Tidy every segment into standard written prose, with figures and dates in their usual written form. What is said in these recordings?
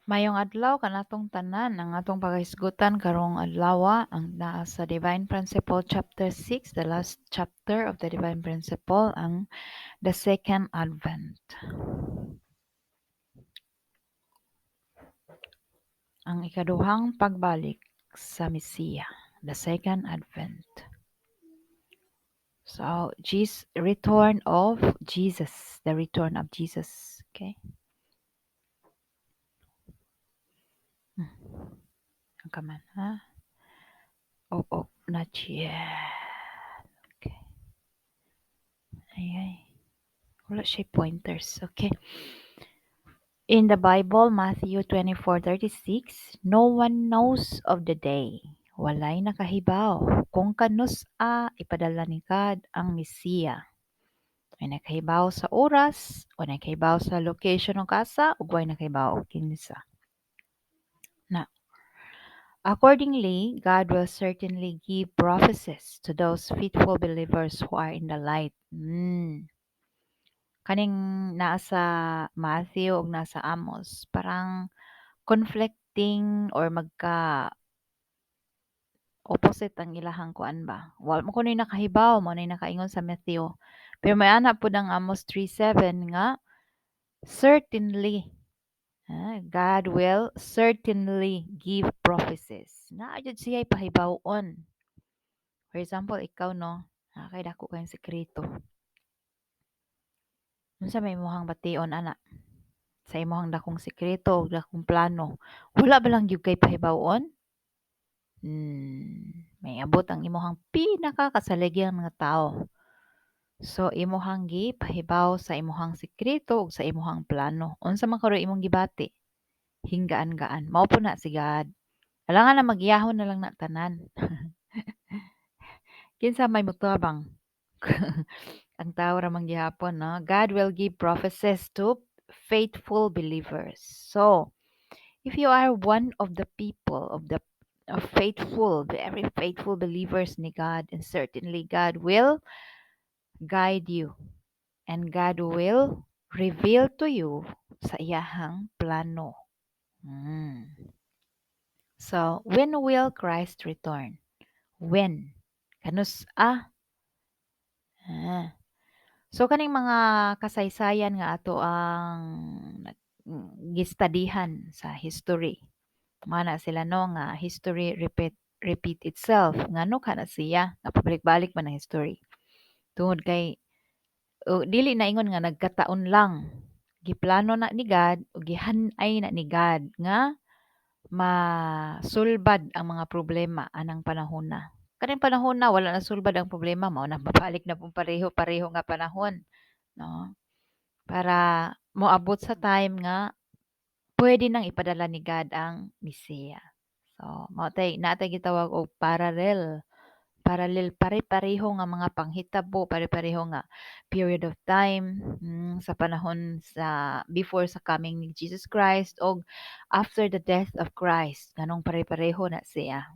Maayong adlaw kanatong tanan. Ang atong pagahisgutan karong adlawa ang naa sa Divine Principle chapter 6, the last chapter of the Divine Principle, ang the Second Advent. Ang ikaduhang pagbalik sa Mesiya, the Second Advent. So, Jesus, return of Jesus, the return of Jesus, okay? Come on, ha? Oh, not yet. Okay. Ay, ay. Wala siya pointers. Okay. In the Bible, Matthew 24:36, no one knows of the day. Walay nakahibaw kung kanus-a ipadala ni God ang Mesiya. Way nakahibaw sa oras, way nakahibaw sa location o kasa, ug way nakahibaw og kinsa. Na. Accordingly, God will certainly give prophecies to those faithful believers who are in the light. Kaning naa sa Matthew ug naa sa Amos, parang conflicting or magka opposite ang ilahang kuan ba. Wa mo kuno'y nakahibaw, mao nay nakaingon sa Matthew. Pero may ana pud ang Amos 3:7 nga certainly, God will certainly give prophecies. Naa jud siya pahibaw-on. For example, ikaw no, naa kay dako kayong sekreto. Unsa may imong bation ana? Sa imong dakong sekreto o dakong plano, wala ba lang gyud kay pahibaw-on? May abot ang imong pinaka kasaligyang nga tawo. So imong gipahibaw sa imong sekreto ug sa imong plano. Unsa man karon imong gibati? Hinggaan-gaan. Mao po na si God. Alangan na magyahon na lang na tanan. Kinsa may motabang? Ang tao ra man gihapon, no? God will give prophecies to faithful believers. So, if you are one of the people of the of faithful, very faithful believers ni God, and certainly God will guide you and God will reveal to you sa iyahang plano. So, when will Christ return? When? Kanus-a? So, kaning mga kasaysayan nga ato ang gistadihan sa history. Mana sila no nga history repeat repeat itself. Ngano kana siya? Nga pabalik-balik man ang history. Tungod kay dili na ingon nga nagkataon lang. Giplano na ni God ug gihan-ay na ni God nga masulbad ang mga problema anang panahona. Kaning panahon na wala na sulbad ang problema, mao na mabalik na pong pareho-pareho nga panahon, no? Para moabot sa time nga pwede nang ipadala ni God ang Mesiya. So, mao tay naa tay gitawag og parallel. Parallel, pare-pareho nga mga panghitabo, pare-pareho nga period of time, sa panahon sa before sa coming ni Jesus Christ og after the death of Christ. Nganong pare-pareho na siya.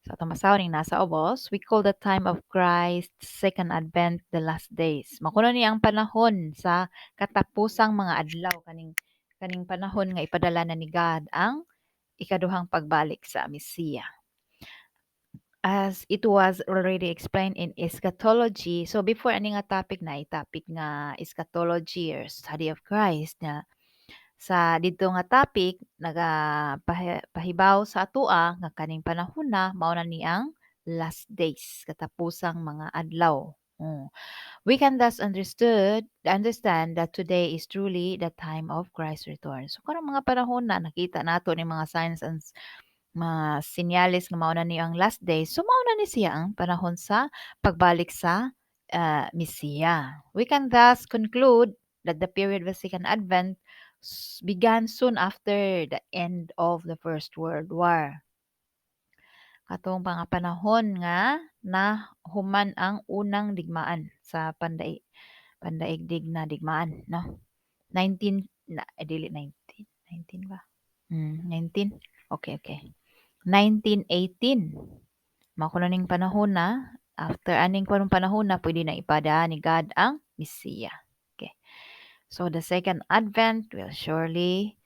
So atong basahon ning nasa ubos, we call the time of Christ's second advent the last days. Mao kuno ni ang panahon sa katapusang mga adlaw, kaning panahon nga ipadala na ni God ang ikaduhang pagbalik sa Mesiya. As it was already explained in eschatology, so before ani nga topic na topic nga eschatology or study of Christ na sa didto nga topic nagapahibaw sa atoa nga kaning panahon na mao na ni ang last days, katapusang mga adlaw. We can thus understand that today is truly the time of Christ's return. So karong mga panahon na nakita nato ni mga signs and mga senyales nga mao na ni ang last days, so mao na ni siya ang panahon sa pagbalik sa Mesiya. We can thus conclude that the period of the Second Advent began soon after the end of the First World War. Katong mga panahon nga nahuman ang unang digmaan sa pandaigdig na digmaan, no? 19 na eh, dili 19, 19 ba? 19. Okay. 1918. Mao kuno ning panahon na after aning kunong panahon na pwede na ipada ni God ang Mesiya. Okay. So the Second Advent will surely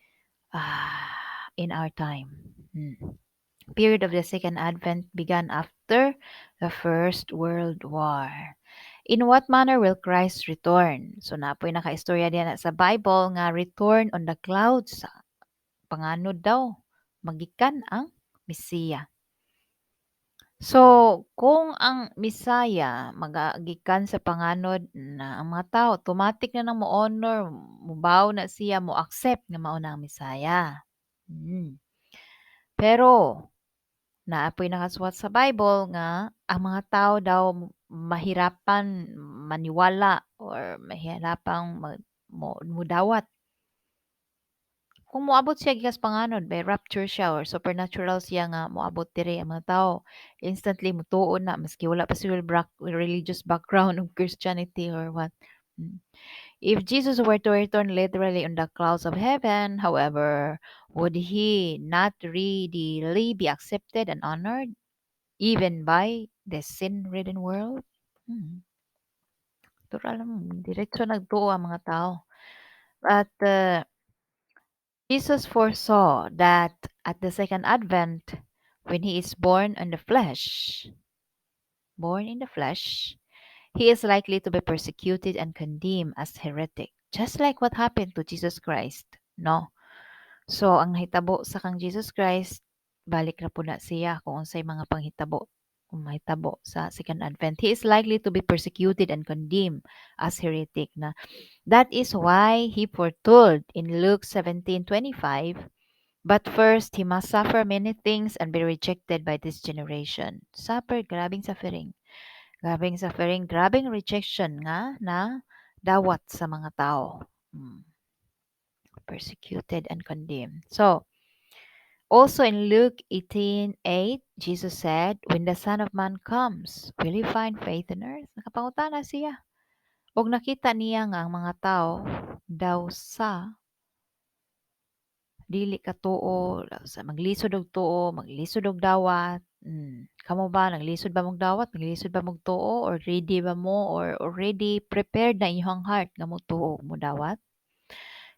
In our time. Period of the Second Advent began after the First World War. In what manner will Christ return? So naa poy nakaistorya diha sa Bible nga return on the clouds. Panganod daw magikan ang Mesiya. So, kung ang Mesaya magagikan sa panganod na, ang mga tao automatic na nang mo-honor, mo-bow na siya, mo-accept nga mao na ang Mesaya. Pero naa poy nakasuwat sa Bible nga ang mga tao daw mahirapan maniwala or mahirapang mag mo modawat. Kung moabot siya gikan sa panganod, by rapture siya or supernatural siya nga moabot diri, ang mga tao instantly motuo na maski wala pa sila religious background of Christianity or what. If Jesus were to return literally on the clouds of heaven, however, would he not readily be accepted and honored even by the sin-ridden world? Natural, diretso nagtuo ang mga tao. But Jesus foresaw that at the Second Advent, when he is born in the flesh, born in the flesh, he is likely to be persecuted and condemned as heretic, just like what happened to Jesus Christ, no? So, ang nahitabo sa kang Jesus Christ, balik ra pud na siya kung unsay mga panghitabo kung mahitabo sa Second Advent. He is likely to be persecuted and condemned as heretic na. That is why he foretold in Luke 17:25, "But first he must suffer many things and be rejected by this generation." Suffer, grabing suffering. Grabing suffering, grabing rejection nga na dawat sa mga tao. Persecuted and condemned. So, also in Luke 18:8, Jesus said, "When the Son of Man comes, will he find faith on earth?" Nakapangutana siya. Og nakita niya nga ang mga tao daw sa dili katuo, daw sa maglisod og tuo, maglisod og dawat. Kamo ba, naglisod ba mog dawat, naglisod ba mog tuo, or ready ba mo or already prepared na inyong heart nga motuo ug modawat?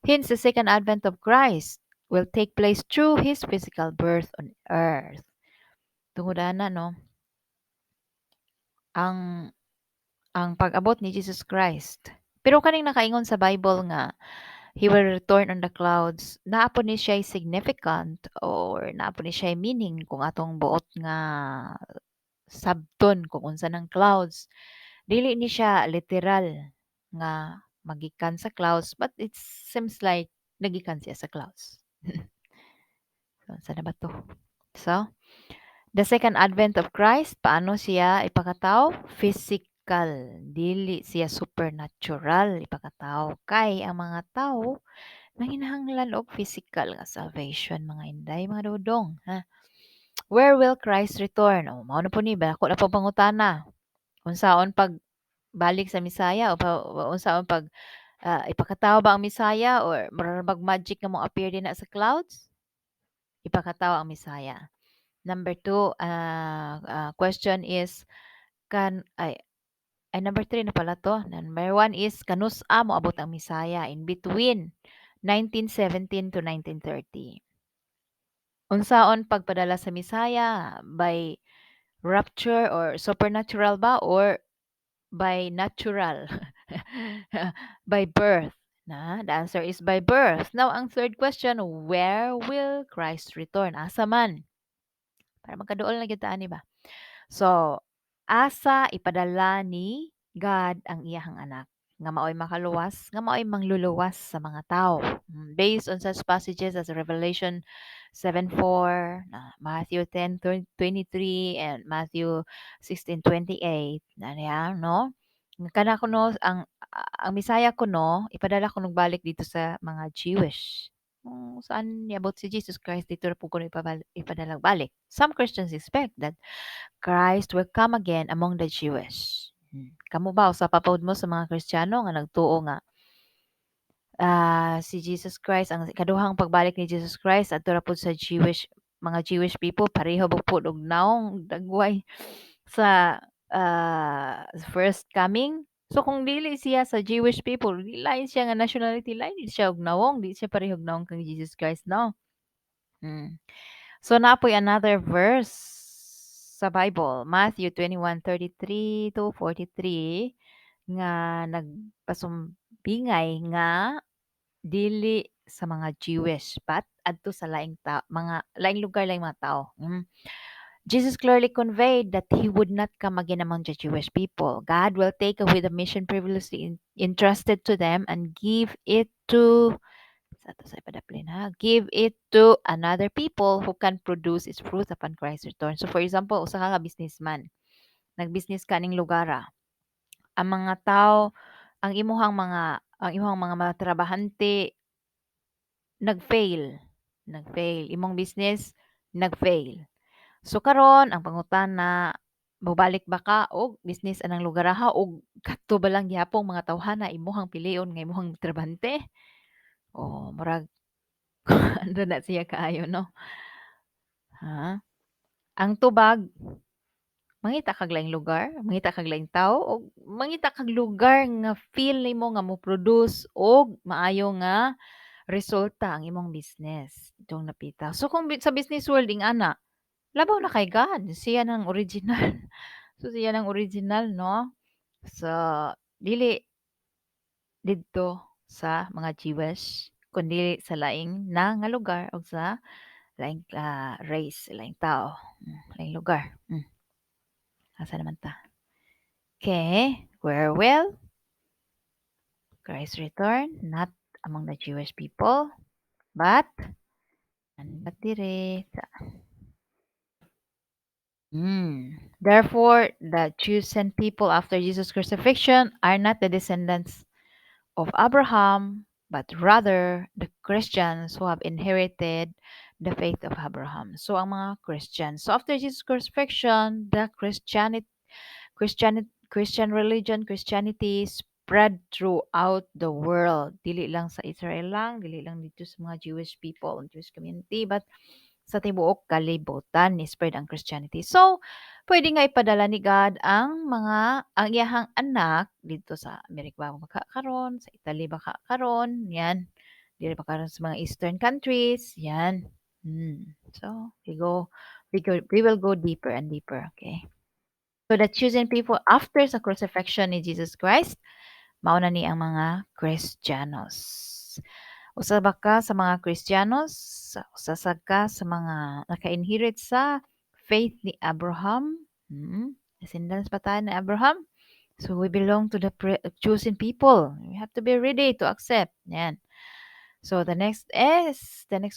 Hence, the Second Advent of Christ will take place through his physical birth on earth. Tungod ana, no, ang pag-abot ni Jesus Christ. Pero kaning nakaingon sa Bible nga he will return on the clouds, naa pod ni siya significant or naa pod ni siya meaning kung atong buot nga sabton kung unsa nang clouds. Dili ni siya literal nga magikan sa clouds, but it seems like nagikan siya sa clouds. So, unsa na ba to? So, the Second Advent of Christ, paano siya ipakatawo? Physical, dili siya supernatural ipakatawo kay ang mga tawo nanginahanglan og physical nga salvation, mga inday, mga dudong, ha. Where will Christ return? Oh, mao na pud ni dako na pud pangutana. Unsaon pagbalik sa Mesaya o unsaon pag ipakatawo ba ang Mesaya or mura bag magic nga mo-appear dinha sa clouds? Ipakatawo ang Mesaya. Number 2 question is kan ay ay number 3 na pala to. Number 1 is kanus-a moabot ang Mesaya? In between 1917 to 1930. Unsaon pagpadala sa Mesaya, by rapture or supernatural ba or by natural? By birth. Na, the answer is by birth. Now, ang third question, where will Christ return? Asa man? Para magkaduol na gyud ta ani ba? So, asa ipadala ni God ang iyahang anak nga maoy makaluwas, nga maoy mangluluwas sa mga tawo. Based on such passages as Revelation 7:4, Matthew 10:23, and Matthew 16:28. Na niya, no? Kana kuno ang Mesaya kuno ipadala kuno balik dito sa mga Jewish. Kung saan niabot si Jesus Christ, dito ra pud kuno ipadala balik. Some Christians expect that Christ will come again among the Jewish. Kamo ba, usa pa pod mo sa mga Kristiyano nga nagtuo nga si Jesus Christ, ang ikaduhang pagbalik ni Jesus Christ adto ra pud sa Jewish, mga Jewish people, pareho ba pud og nawong dagway sa first coming? So kung dili siya sa Jewish people, di lain siya nga nationality, lain jud siya og nawong, di siya pareho og nawong kang Jesus Christ, no? So naa poy another verse sa Bible, Matthew 21:33 to 43, nga nagpasumbingay nga dili sa mga Jewish but adto sa laing ta mga laing lugar, laing mga tao. Jesus clearly conveyed that he would not come again among the Jewish people. God will take away the mission previously entrusted to them and give it to sa ato sa ipadaplin ha, give it to another people who can produce its fruit upon Christ's return. So for example, usa ka businessman, nag-business ka ning lugar ah. Ang mga tao, ang imuhang mga trabahante nag-fail, nag-fail imong business, nag-fail. So karon ang pangutana, mobalik ba ka og business anang lugar ha og kadto ba lang gihapong mga tawhana imuhang pilion nga imuhang trabahante? O murag ano na siya kaayo, no? Ha? Ang tubag, mangita kag laing lugar, mangita kag laing tawo og mangita kag lugar nga feel nimo nga mo-produce og maayo nga resulta ang imong business itong napita. So kung sa business world ing-ana, labaw na kay God, siya nang original. So siya nang original, no? So dili didto sa mga Jewish kundi sa laing na nga lugar o sa laing race, laing tao, laing lugar. Asa naman ta? Okay, where will Christ return? Not among the Jewish people, but dire sa. Therefore, the chosen people after Jesus' crucifixion are not the descendants of Abraham, but rather the Christians who have inherited the faith of Abraham. So, ang mga Christians. So, after Jesus' crucifixion, the Christian religion, Christianity spread throughout the world. Dili lang sa Israel lang, dili lang dito sa mga Jewish people, Jewish community, but sa tibuok kalibutan ni spread ang Christianity. So, pwede nga ipadala ni God ang iyahang anak dito sa Amerika ba ka karon, sa Italy ba ka karon, yan. Diri ba karon sa mga eastern countries, yan. So, we will go deeper and deeper, okay? So the chosen people after sa crucifixion ni Jesus Christ, mao na ni ang mga Kristiyanos. Usa ba ka sa mga Kristiyanos? Usa sad ka sa mga naka-inherit sa faith ni Abraham? Descendants pa tayo ni Abraham? So we belong to the chosen people. We have to be ready to accept. Yan. So the next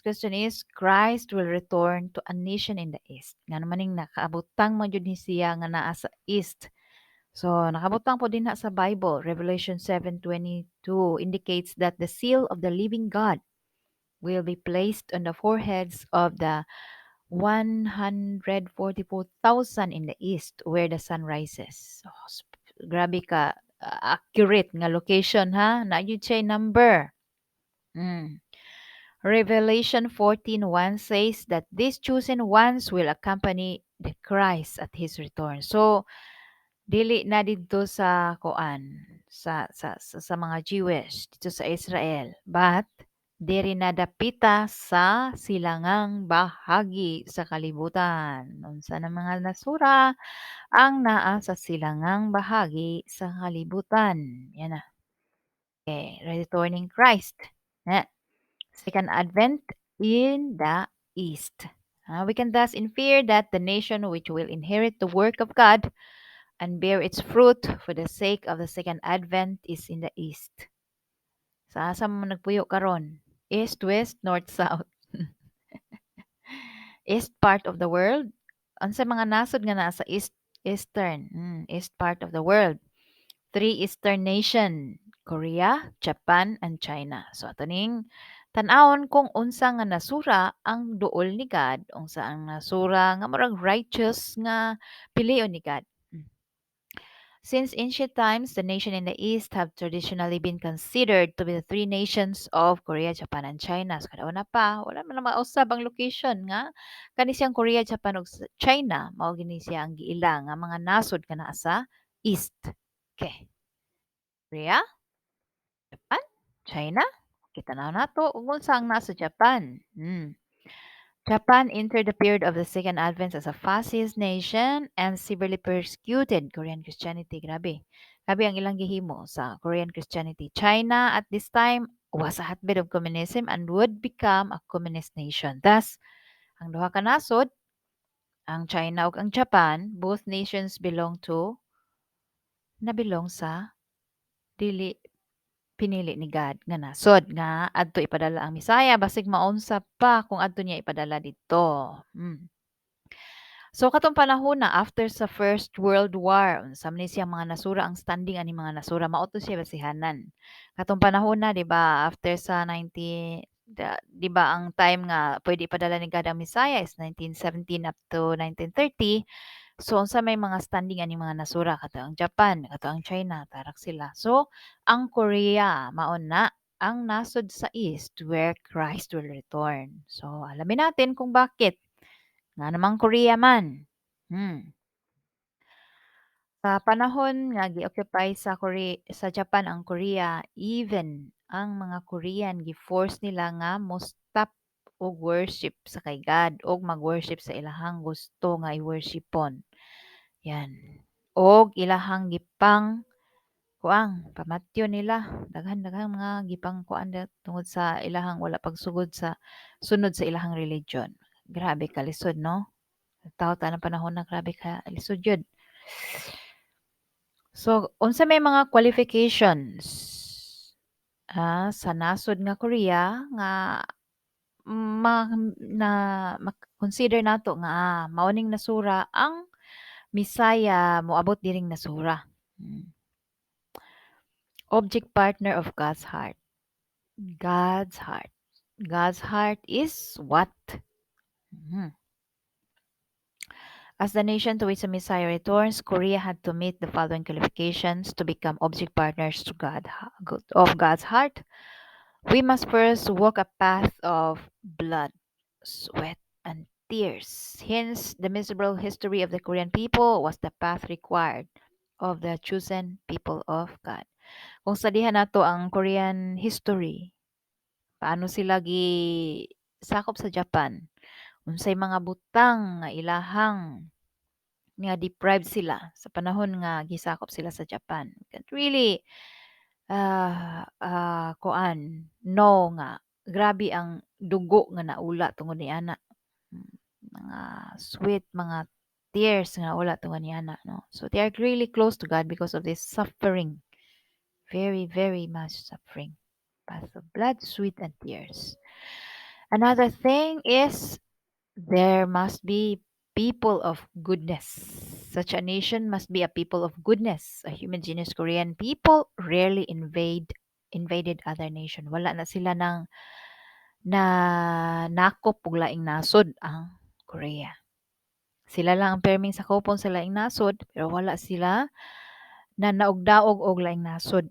question is, Christ will return to a nation in the East. Nga naman ning nakaabutang man jud ni siya nga naa sa East. So nakabutang po din na sa Bible, Revelation 7:22 indicates that the seal of the living God will be placed on the foreheads of the 144,000 in the east where the sun rises. So, grabe ka accurate nga location ha. Naa gyud siya number. Revelation 14:1 says that these chosen ones will accompany the Christ at his return. So dili na didto sa kuan sa mga Jewish dito sa Israel, but diri na dapita sa silangang bahagi sa kalibutan. Unsa na mga nasura ang naa sa silangang bahagi sa kalibutan? Yan na. Okay, returning Christ. Na. Second Advent in the East. We can thus infer that the nation which will inherit the work of God and bear its fruit for the sake of the Second Advent is in the East. Sa asa mo nagpuyo karon? East, West, North, South? East part of the world? Unsa mga nasod nga naa sa East, Eastern, East part of the world? Three Eastern nation, Korea, Japan, and China. So ato ning tan-awon kung unsa nga nasura ang duol ni God, unsa ang nasura nga murag righteous nga pilion ni God. Since ancient times, the nation in the East have traditionally been considered to be the three nations of Korea, Japan, and China. So kada una pa, wala man na mausab ang location nga kani siyang Korea, Japan ug China mao gini siya ang giila nga mga nasod nga naa sa East. Okay. Korea? Japan? China? Kita na nato kung unsa ang naa sa Japan. Japan entered the period of the Second Advent as a fascist nation and severely persecuted Korean Christianity. Grabe. Grabe ang ilang gihimo sa Korean Christianity. China at this time was a hotbed of communism and would become a communist nation. Thus, ang duha ka nasod, ang China ug ang Japan, both nations belong to na belong sa dili pinili ni God nga nasod nga adto ipadala ang Mesaya, basig maunsa pa kung adto niya ipadala didto. So katong panahon na after sa First World War, unsa man ni siya mga nasura ang standing ani mga nasura, mao to siya basihanan. Katong panahon na, di ba, after sa 19 da, di ba, ang time nga pwede ipadala ni God ang Mesaya is 1917 up to 1930. So unsa may mga standing ani mga nasura, kato ang Japan, kato ang China, tarak sila. So ang Korea mao na ang nasod sa East where Christ will return. So alamin natin kung bakit. Nga namang Korea man. Sa panahon nga gi-occupy sa Korea, sa Japan ang Korea, even ang mga Korean gi-force nila nga mo stop og worship sa kay God og mag-worship sa ilahang gusto nga i-worshipon. Yan. Og ilahang gipang kuang pamatyon nila, daghan-daghang mga gipang kuan tungod sa ilahang wala pagsugod sa sunod sa ilahang religion. Grabe kalisod, no? Tawo ta ng panahon na grabe ka lisod yun. So, unsa may mga qualifications sa nasod nga Korea nga ma na ma-consider nato nga mao ning nasura ang Mesaya moabot diring nasura? Object partner of God's heart. God's heart. God's heart is what? As the nation to which the Messiah returns, Korea had to meet the following qualifications to become object partners to God of God's heart. We must first walk a path of blood, sweat, and tears. Hence, the miserable history of the Korean people was the path required of the chosen people of God. Kung studyhan nato ang Korean history, paano sila gi sakop sa Japan, unsay mga butang nga ilahang nga deprived sila sa panahon nga gisakop sila sa Japan. Can't really kuan know nga grabe ang dugo nga naula tungod niana. Mga sweat, mga tears nga naula tungod niana, no? So they are really close to God because of this suffering. Very, very much suffering. Path of blood, sweat, and tears. Another thing is there must be people of goodness. Such a nation must be a people of goodness. A homogeneous Korean people rarely invaded other nation. Wala na sila nang na nakop og laing nasod ang Korea. Sila lang ang perming sakopon sa laing nasod, pero wala sila na naugdaog og laing nasod.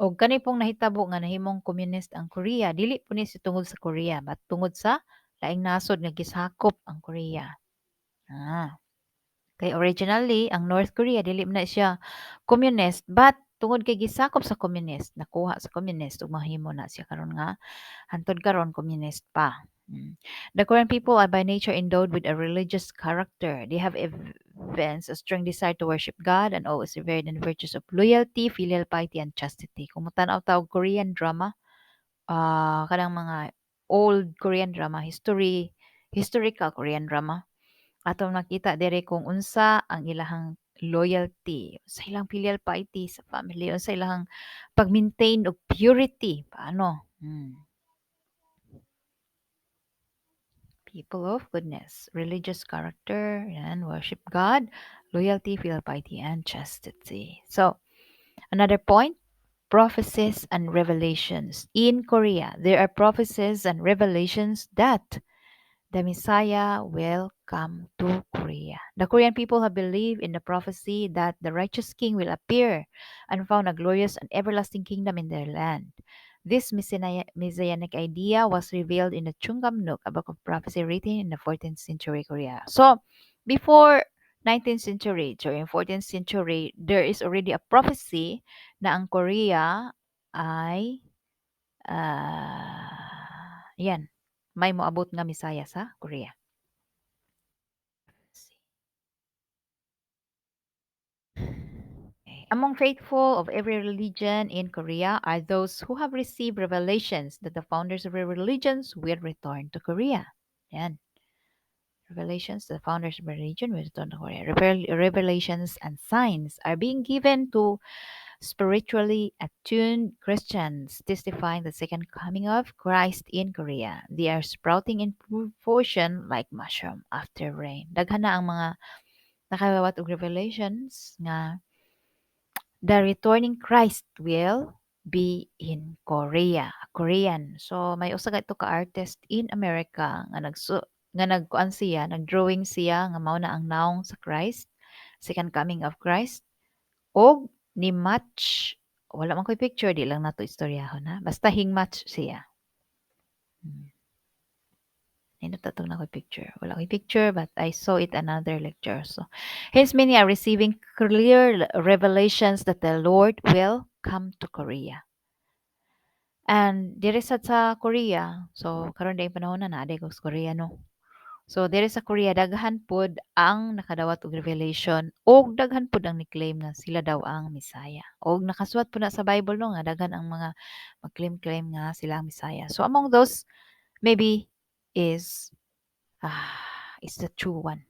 Og kani pong nahitabo nga nahimong communist ang Korea, dili po ni si tungod sa Korea, but tungod sa laing nasod nga gisakop ang Korea. Kay originally ang North Korea dili man na siya communist, but tungod kay gisakop sa communist, nakuha sa communist ug mahimo na siya karon nga hantod karon communist pa. The Korean people are by nature endowed with a religious character. They have evinced a strong desire to worship God and always revered in the virtues of loyalty, filial piety, and chastity. Kung motanaw ta og Korean drama, kanang mga old Korean drama, historical Korean drama, atong nakita diri kung unsa ang ilahang loyalty, sa ilang filial piety sa family, unsa ilahang pag-maintain og purity, paano? People of goodness, religious character, and worship God, loyalty, filial piety, and chastity. So, another point, prophecies and revelations. In Korea, there are prophecies and revelations that the Messiah will come to Korea. The Korean people have believed in the prophecy that the righteous king will appear and found a glorious and everlasting kingdom in their land. This messianic idea was revealed in the Chungamnuk, a book of prophecy written in the 14th century Korea. So, before 19th century. During 14th century, there is already a prophecy na ang Korea ay yan, may moabot nga Messiah sa Korea. See. Okay. Among faithful of every religion in Korea are those who have received revelations that the founders of their religions will return to Korea. Yan. Revelations, the founders of religion will return to Korea. Revelations and signs are being given to spiritually attuned Christians, testifying the second coming of Christ in Korea. They are sprouting in proportion like mushroom after rain. Daghan na ang mga nakadawat og revelations nga the returning Christ will be in Korea, Korean. So may usa ka ka artist in America nga nagsu nga nagkuan siya, nag-drawing siya nga mao na ang nawong sa Christ, second coming of Christ, og ni match. Wala man koy picture, di lang nato istoryahon ha. Basta hing match siya. Nindot atong naa koy picture. Wala koy picture, but I saw it another lecture. So, hence many are receiving clear revelations that the Lord will come to Korea. And diri sad sa Korea, so karon diay panahon na naa ko sa Korea, no. So diri sa Korea daghan pod ang nakadawat og revelation ug daghan pod ang ni-claim nga sila daw ang Messiah. Og nakasuwat pod na sa Bible, no, nga daghan ang mga mag-claim-claim nga sila ang Messiah. So among those maybe is the true one.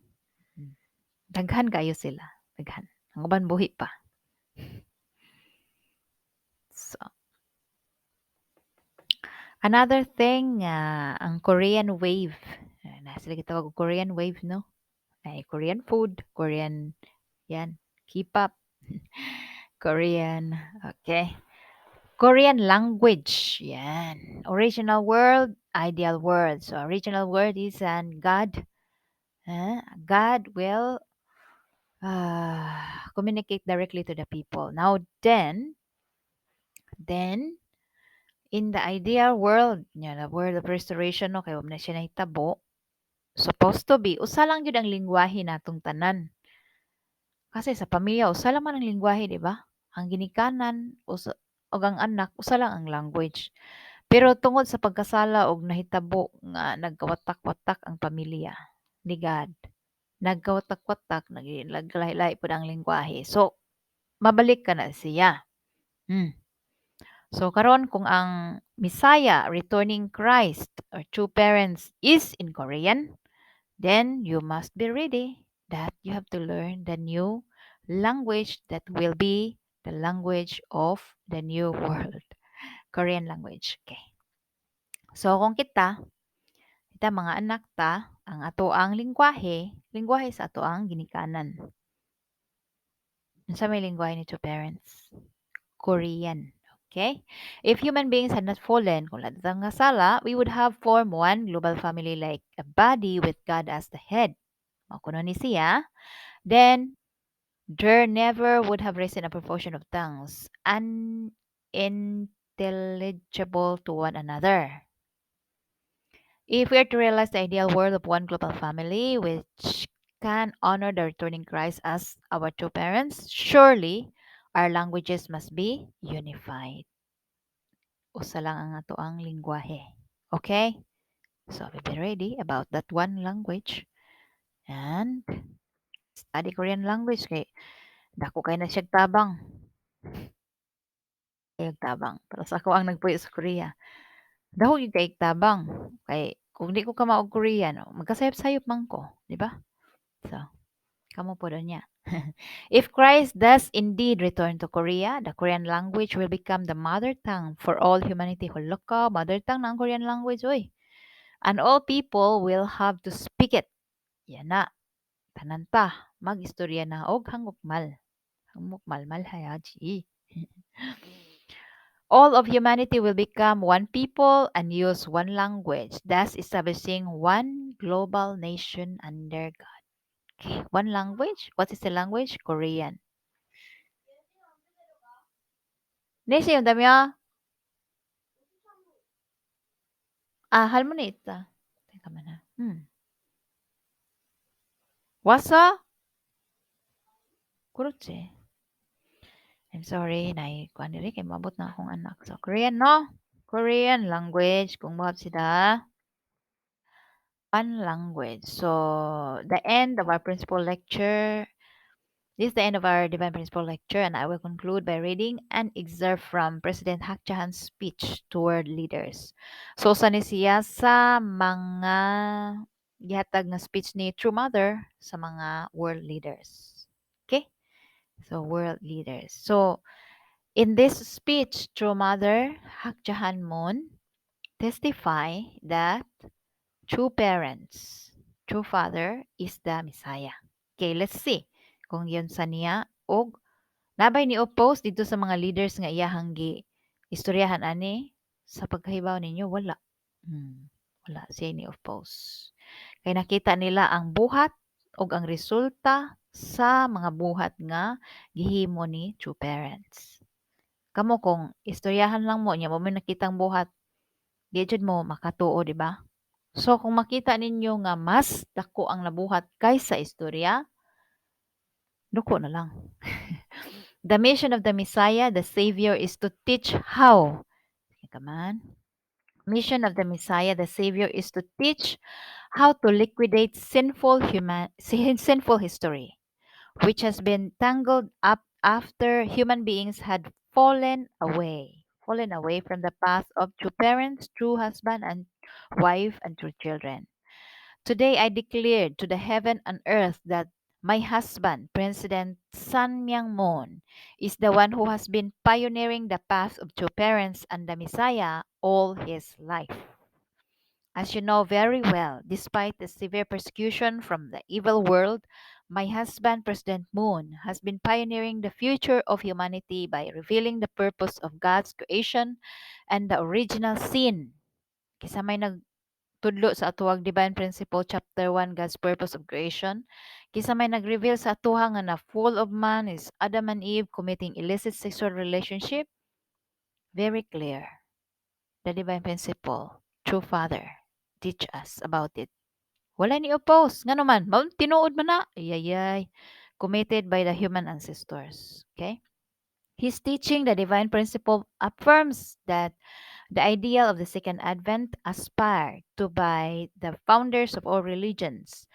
Daghan kaayo sila, daghan. Ang uban buhi pa. So another thing, ang Korean Wave. Naa sila gitawag og Korean Wave, no? Ay, Korean food, Korean yan, K-pop, Korean, okay. Korean language, yan. Original world, ideal world. So original world is and God, God will communicate directly to the people. Now then in the ideal world, nya the world of restoration, no, kay wa man na siya nahitabo, supposed to be usa lang gyud ang lingwahe natong tanan. Kasi sa pamilya usa lang man ang lingwahe, di ba? Ang ginikanan usa ug ang anak usa lang ang language. Pero tungod sa pagkasala ug nahitabo nga nagkawatak-watak ang pamilya ni God, nagkawatak-watak, naglahi-lahi pud ang lingwahe. So mabalik ka na siya. So karon kung ang Messiah, returning Christ or true parents is in Korean, then you must be ready that you have to learn the new language that will be the language of the new world. Korean language. Okay. So kung kita, kita mga anak ta, ang ato ang lingwahe, lingwahe sa ato ang ginikanan. Unsa may lingwahe ni true parents? Korean. Okay? If human beings had not fallen, kung wala nga sala, we would have formed one global family like a body with God as the head. Mao kuno ni siya. Then, there never would have risen a proportion of tongues unintelligible to one another. If we are to realize the ideal world of one global family, which can honor the returning Christ as our true parents, surely our languages must be unified. Usa lang ang ato ang lingwahe. Okay? So, be ready about that one language. And study Korean language kay dako kay na siyag tabang. Kayog tabang. Para sa ako ang nagpuyo sa Korea. Dako gyud kay tabang. Kay kung di ko kamao og Korean, magkasayop-sayop man ko, di ba? So, kamo pod unya. If Christ does indeed return to Korea, the Korean language will become the mother tongue for all humanity. Hala ka, mother tongue na ang Korean language, oy. And all people will have to speak it. Yan na. Tanan ta, mag-istorya na og hangukmal. Hangukmal malhayaji. All of humanity will become one people and use one language, thus establishing one global nation under God. Okay, one language. What is the language? Korean. 4시에 온다며? 아, 할머니 있다. 잠깐만. 응. 왔어? 그렇지. I'm sorry, nay kuan diri kay moabot na akong anak. So Korean, no? Korean language kung sida one language. So the end of our principal lecture. This is the end of our Divine Principle lecture, and I will conclude by reading an excerpt from President Hak Ja Han's speech to world leaders. So, usa ni siya sa mga gihatag nga speech ni True Mother sa mga world leaders. Okay? So, world leaders. So, in this speech, True Mother Hak Ja Han Moon testify that true parents, true father is the Messiah. Okay, let's see kung giunsa niya og naa bay ni oppose didto sa mga leaders nga iyahang gi istoryahan ani. Sa pagkahibaw ninyo, wala. Wala siya ni oppose. Kay nakita nila ang buhat ug ang resulta sa mga buhat nga gihimo ni true parents. Kamo, kung istoryahan lang mo nya wa moy nakitang buhat, di jud mo makatuo, di ba? So kung makita ninyo nga mas dako ang nabuhat kaysa istorya, duko na lang. The mission of the Messiah, the Savior, is to teach how. Come on. Mission of the Messiah, the Savior, is to teach how to liquidate sinful history, which has been tangled up after human beings had fallen away from the path of true parents, true husband and wife, and true children. Today I declared to the heaven and earth that my husband, President Sun Myung Moon, is the one who has been pioneering the path of true parents and the Messiah all his life. As you know very well, despite the severe persecution from the evil world, my husband, President Moon, has been pioneering the future of humanity by revealing the purpose of God's creation and the original sin. Kinsa may nagtudlo sa atoang Divine Principle Chapter 1, God's Purpose of Creation? Kinsa may nag-reveal sa atoha nga na fall of man is Adam and Eve committing illicit sexual relationship? Very clear. The Divine Principle, True Father, teach us about it. Wala ni oppose. Ngano man, mao tinuod man na. Ayayay. Committed by the human ancestors. Okay? His teaching, the Divine Principle, affirms that the ideal of the Second Advent aspired to by the founders of all religions,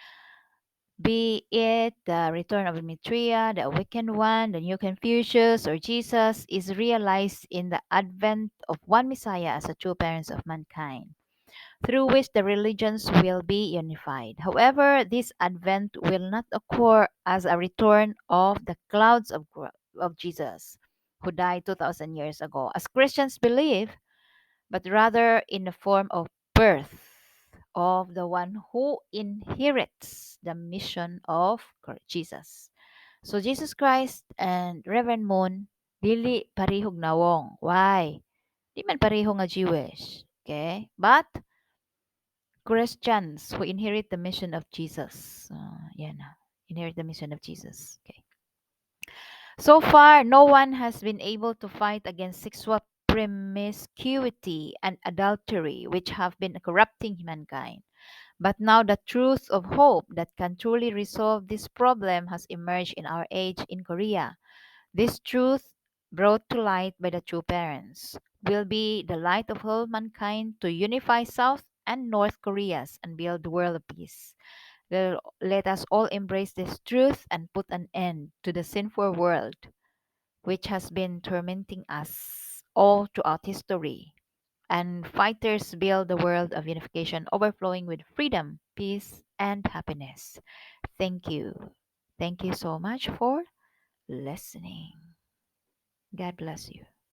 be it the return of Maitreya, the Awakened One, the New Confucius, or Jesus, is realized in the advent of one Messiah as the true parents of mankind, through which the religions will be unified. However, this advent will not occur as a return of the clouds of Jesus, who died 2,000 years ago, as Christians believe, but rather in the form of birth of the one who inherits the mission of Jesus. So Jesus Christ and Reverend Moon dili parehog nawong. Why? Di man pareho nga Jewish. Okay? But Christians who inherit the mission of Jesus. Yan na. Inherit the mission of Jesus. Okay. So far, no one has been able to fight against sexual promiscuity and adultery, which have been corrupting humankind. But now the truth of hope that can truly resolve this problem has emerged in our age in Korea. This truth, brought to light by the true parents, will be the light of all mankind to unify South and North Koreas and build the world of peace. Let us all embrace this truth and put an end to the sinful world which has been tormenting us all throughout history. And fighters build the world of unification overflowing with freedom, peace, and happiness. Thank you. Thank you so much for listening. God bless you.